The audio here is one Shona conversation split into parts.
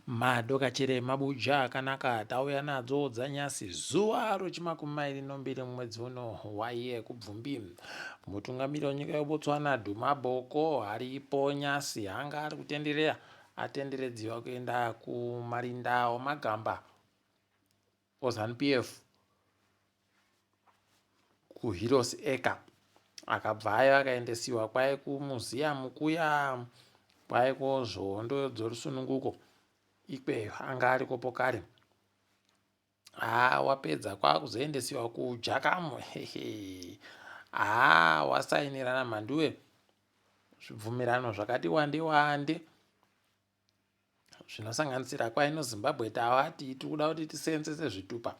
Madokachere mabuja akanaka tauya nadzo dzanyasi zuva rochimakumi mairi nombiri mumwedzi uno waiye kubvumbi. Mutungamiri wenyika yeBotswana Duma Boko aripo nyasi anga ari kutenderera atenderedziwa kuenda kumarinda omagamba oZanu PF kuHeroes Acre akabvayo akaendesiwa kwaye kumuseum kuya kwaye kozvohondo dzorusununguko ikweyo anga arikopo kare haa wapedza kwakuzoendesiwa kujakamu hehe haa wasainirana mhanduwe zvibvumirano zvakati wande wande zvinosanganisira kwaino Zimbabwe tavati tiri kuda kuti tiseenzese zvitupa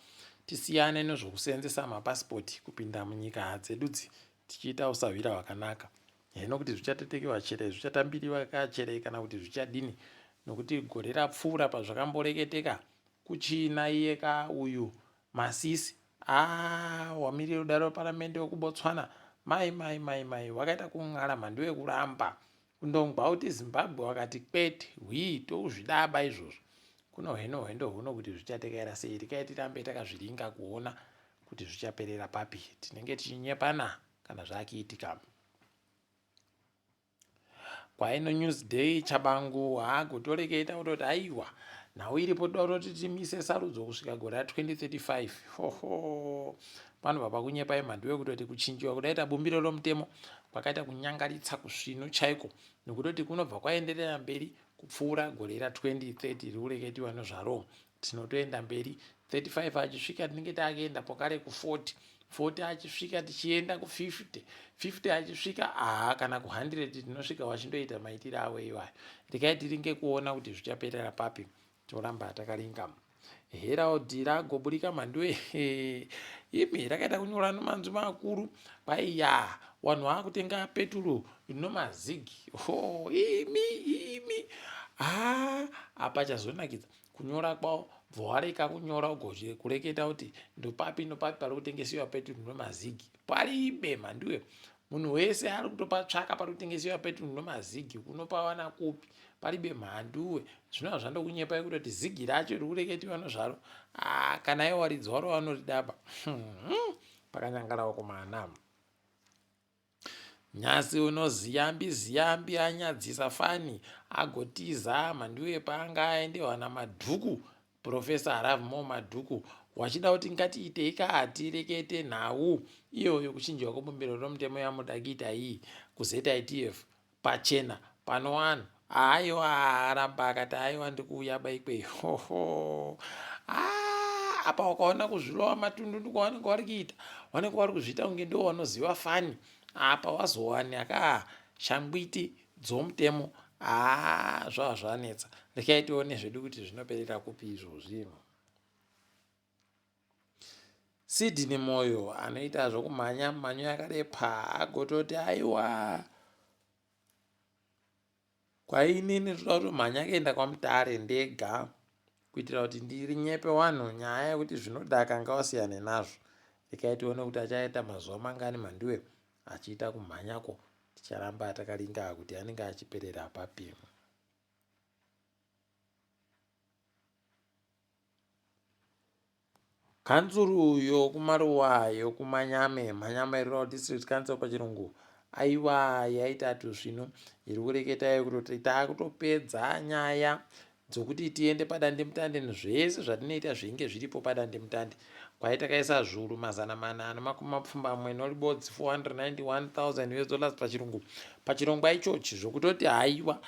tisiyane nezvokuseenzesa mapasipoti kupinda munyika dzedudzi tichiita usahwira hwakanaka heno kuti zvichatetekewa chere zvichatambiriwa kachere kana kuti zvichadini nokuti gore rapfuura pazvakamboreketeka kuchina iye ka uyu masisi aa wamirira kudaro weparamende wekubotswana mai mai mai mai wakaita kun'ala mhandu yekuramba Kundongwa kuti Zimbabwe wakati kwete hwii tokuzvidaba izvozvo. Kuno hweno hwendo huno kuti zvichatekaira sei rekai tirambe takazviringa kuona kuti zvichaperera papi. Tinenge tichinyepana kana zvakiitika. Kwaino Newsday Chabangu haagotoreketa kutoti aiwa nhau iripo toda kutoti timise sarudzo kusvika gore ra 2035 hoho panobva pakunyepa imhandu yekutoti kuchinjiwa kudaita bumbiro romutemo kwakaita kunyangaritsa kusvinu chaiko nokutoti kunobva kwaenderera mberi kupfuura gore ra 2030 riri kureketiwa nezvaro tinotoenda mberi 35 achisvika tinenge takuenda pokare ku40 40 achisvika tichienda ku50 50 achisvika aha kana ku100 tinosvika wachindoita maitiro avo iwayo rekai tiringe kuona kuti zvichaperera papi toramba takaringa Herald ragoburika mhanduwe imi rakaita kunyora nomanzwi makuru kwaiya wanhu waakutenga peturu nomazigi ho imi imi haa apa chazonakidza kunyora kwavo bva wareka kunyora ugoje kureketa kuti ndopapi nopapi pari kutengesiwa peturu nomazigi paribe mhanduwe munhu wese ari kutopatsvaka pari kutengesiwa peturu nomazigi kunopawana kupi paribe mhanduwe zvinova zvandokunyepai kutoti zigi racho riri kureketiwa nozvaro ah, kana iwo waridzi waro vanoridaba hmm, pakanyangara wakomana nyasi uno ziyambi ziyambi anyadzisa fani agotiza mhanduwe paanga aendewa namadhuku Professor Lovemore Madhuku wachida kuti ngatiitei ka tirekete nhau iyo yokuchinjiwa kwebumbiro romutemo yamuda kuita iyi kuZITF pachena pano vanhu aiwa aramba akati aiwa ndikuuya baikweyo hoho ah, apa wakaona kuzvilova matundundu kwavanenge vari kuita vanenge vari kuzviita kunge ndiwo vanoziva fani apa wazowani aka shangwiti dzomutemo haa zvava zvanetsa rekai tione zvedu kuti zvinoperera kupi izvozvi Sydney Moyo anoita zvokumhanya mhanyo yakarepa agototi aiwa kwainini ndoda kutomhanya kuenda kwaMutare ndega kuitira kuti ndirinyepe wanhu nyaya yekuti zvinodaka ngawasiyane nazvo rekai tione kuti achaita mazuva mangani mhanduwe achiita kumhanyako ticharamba takaringa kuti anenge achiperera papi. Kanzuru yokumaruwa yokuManyame, Manyame Rural District Council pachirungu, aiwa yaita tusvinu iri kureketa yekutoti taakutopedza nyaya dzokuti tiende padandemutande nezvese zvatinoita zvinge zviripo padandemutande kwai takaisa zviuru 487 491,000 us dollars pachirungu pachirongwa ichochi zvokutoti haiwa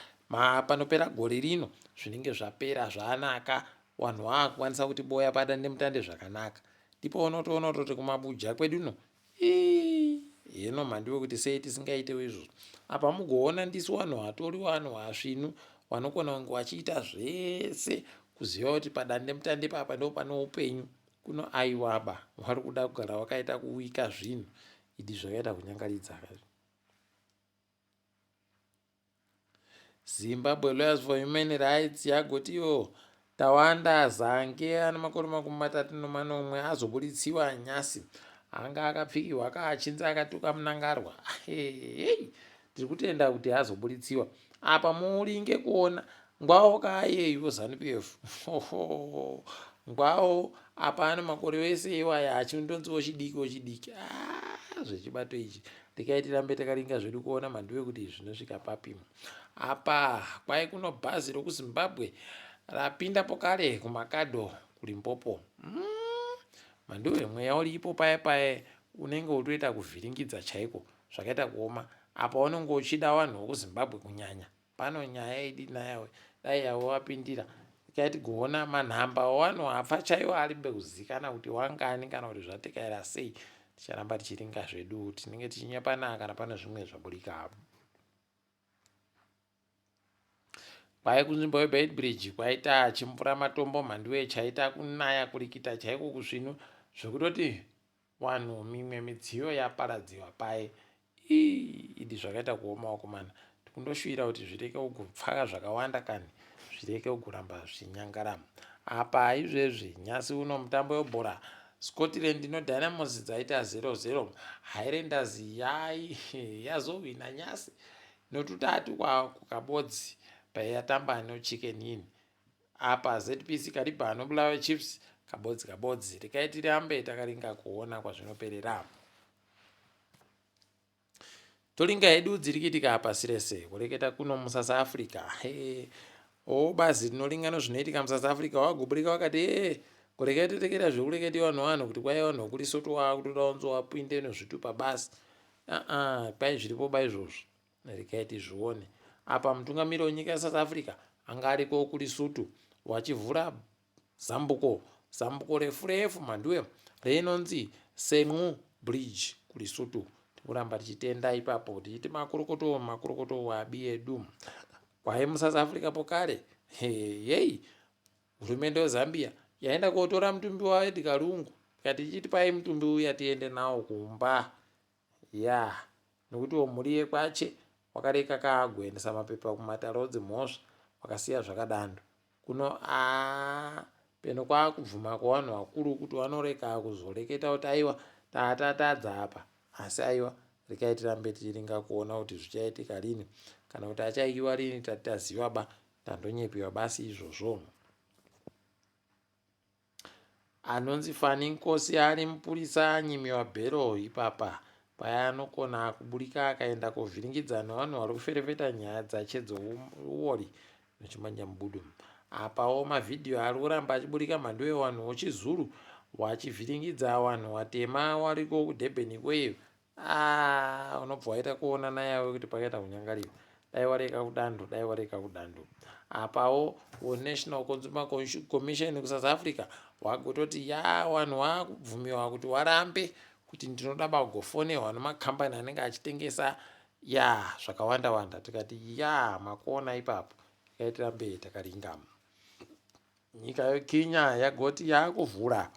panopera gore rino zvinenge zvapera zvanaka Wanhu waakukwanisa kuti boya padandemutande zvakanaka. Ndipo unotoona kutoti kumabuja kwedu no ii heno mhandiwe kuti sei tisingaitewo izvozvo. Apa mugoona ndisu wanhu watori wanhu wasvinu wanokona kunge wachiita zvese kuziva kuti padandemutande papa ndipo pane upenyu. Kuno aiwaba wari kuda kugara wakaita kuwika zvinhu idi zvakaita kunyangaridza. Zimbabwe Lawyers for Human Rights yagotiwo Tawanda Zange ane makore 37 azoburitsiwa nyasi anga akapfikirwa kaachinzi akatuka Mnangarwa. Hey, tiri kutenda kuti azoburitsiwa. Apa muringe kuona Ngwawo kaayeyiwo Zanu PF. Hoho. Ngwawo apa ano makore ese iwaya achindonzi ochidiki ochidiki. Ah, zvechibato ichi. Rekai tirambe takaringa zvedu kuona mhanduwe kuti zvinosvika papi. Apa kwai kuno bhazi rokuZimbabwe rapinda pokare kuMakado kuLimpopo. Mhanduwe mweya uripo paye paye unenge utoita kuvhiringidza chaiko zvakaita kuoma apa unenge uchida vanhu vokuZimbabwe kunyanya pano nyaya idi nayawe dai yavo vapindira rekai tigoona manhamba owanhu afa chaiwo arimbe kuzikana kuti wangani kana kuti zvatekaira sei ticharamba tichiringa zvedu tinenge tichinyepana kana pane zvimwe zvaburika. Kwai kunzvimbo yeBeitbridge kwaita chimvura matombo mhanduwe chaita kunaya kurikita chaiko kusvinu zvekutoti wanhu mimwe midziyo yaparadziwa paye ii idi zvakaita kuoma wakomana tikundoshuwira kuti zvireke kugopfaka zvakawanda kani zvireke kugoramba zvichinyangara apa izvezvi nyasi uno mutambo webhora Scotland noDynamos dzaita 0-0 Highlanders yai yazohwina nyasi notutatu kukabodzi paiyatamba noChicken Inn Apa ZPC Kariba noBulawayo Chiefs kabodzi kabodzi. Rekai tirambe takaringa kuona kwazvinoperera. Toringa hedu dziri kuitika pasi rese kureketa kuno muSouth Africa. Hey. O bazi rinoringa nozvinoitika muSouth Africa waguburika wakati hey, kurekai totekera zvekureketiwa nevanhu kuti kwaiva vanhu vekuLesotho wakutoda kunzi wapinde nozvitupa basi. Uh -uh, kwai zviripo ba izvozvo. Regai tizvione. Apa mutungamiri wenyika yeSouth Africa anga ariko kuLesotho wachivhura zambuko zambuko refu refu mhanduwe reinonzi Senqu Bridge kuLesotho. Tikuramba tichitenda ipapo tichiti makorokoto makorokoto wabi edu. Kwai muSouth Africa pokare heyei hurumende yeZambia yaenda kotora mutumbi waEdgar Lungu ikati chitipai mutumbi uya tiende nawo kumba. Yaa nokutiwo mhuri yekwache wakareka kaagoendesa mapepa kumatare odzimhosva wakasiya zvakadando. Kuno aah peno kwaakubvuma kwewanhu wakuru kuti wanoreka kuzoreketa kuti aiwa taatatadza apa asi aiwa rekai tirambe tichiringa kuona kuti zvichaitika rini kana kuti achaikiwa rini tati taziva ba tandonyepiwa basi izvozvo. Anonzi Fani Nkosi ari mupurisa anyimiwa bhero ipapa paya anokona kuburika akaenda kovhiringidza nevanhu vari kuferefeta nyaya dzache dzouwori nochimanyamubudo. Apawo mavhidhiyo ari kuramba achiburika mhandu yewanhu wochizulu wachivhiringidza wanhu watema wariko kuDurban ikweyo Ah, unobva waita kuona nayawe kuti pakaita kunyangarira dai wareka kudando dai wareka kudando apawo wenational consumer commission kusouth africa wagototi ya wanhu wakubvumiwa kuti warambe kuti ndinoda bagofonerwa nemakambani anenge achitengesa ya zvakawanda wanda tikati ya makuona ipapo tikaitira mberi takaringama nyika yekenya yagoti yakuvhura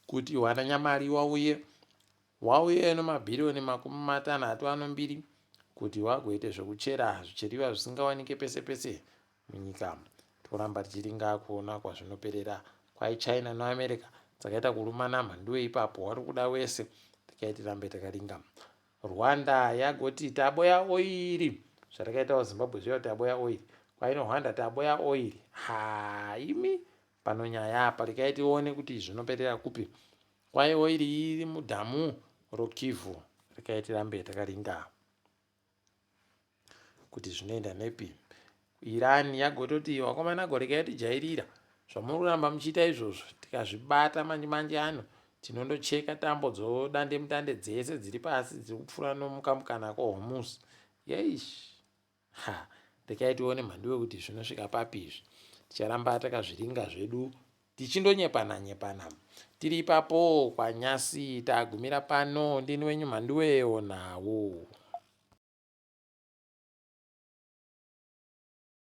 kuti wananyamari wauye wauye nemabhiriyoni matanhatu anombiri kuti wagoite zvekuchera zvicheriwa zvisingawanike pese pese munyika. Toramba tichiringa kuona kwazvinoperera. Kwai China neAmerica dzakaita kurumana mhanduwe ipapo wari kuda wese tikai tirambe takaringa. Rwanda yagoti taboya oiri zvatakaitawo Zimbabwe zviya taboya oiri kwaino Rwanda taboya oiri haa imi pano nyaya apa rekai tione kuti zvinoperera kupi kwai oiri iri mudhamu roKivu rekai tirambe takaringa kuti zvinoenda nepi Iran yagototi vakomana gore kayatijairira zvamuri kuramba muchiita izvozvo tikazvibata manje manje ano tinondocheka tambo dzodande mutande dzese dziri pasi dziri kupfuura nomukamukana koHormuz yeish ha rekai tione mhanduwe kuti zvinosvika papi izvi ticharamba takazviringa zvedu tichindonyepana nyepana tiri ipapo kwanyasi tagumira pano ndini wenyu mhanduwe onawo.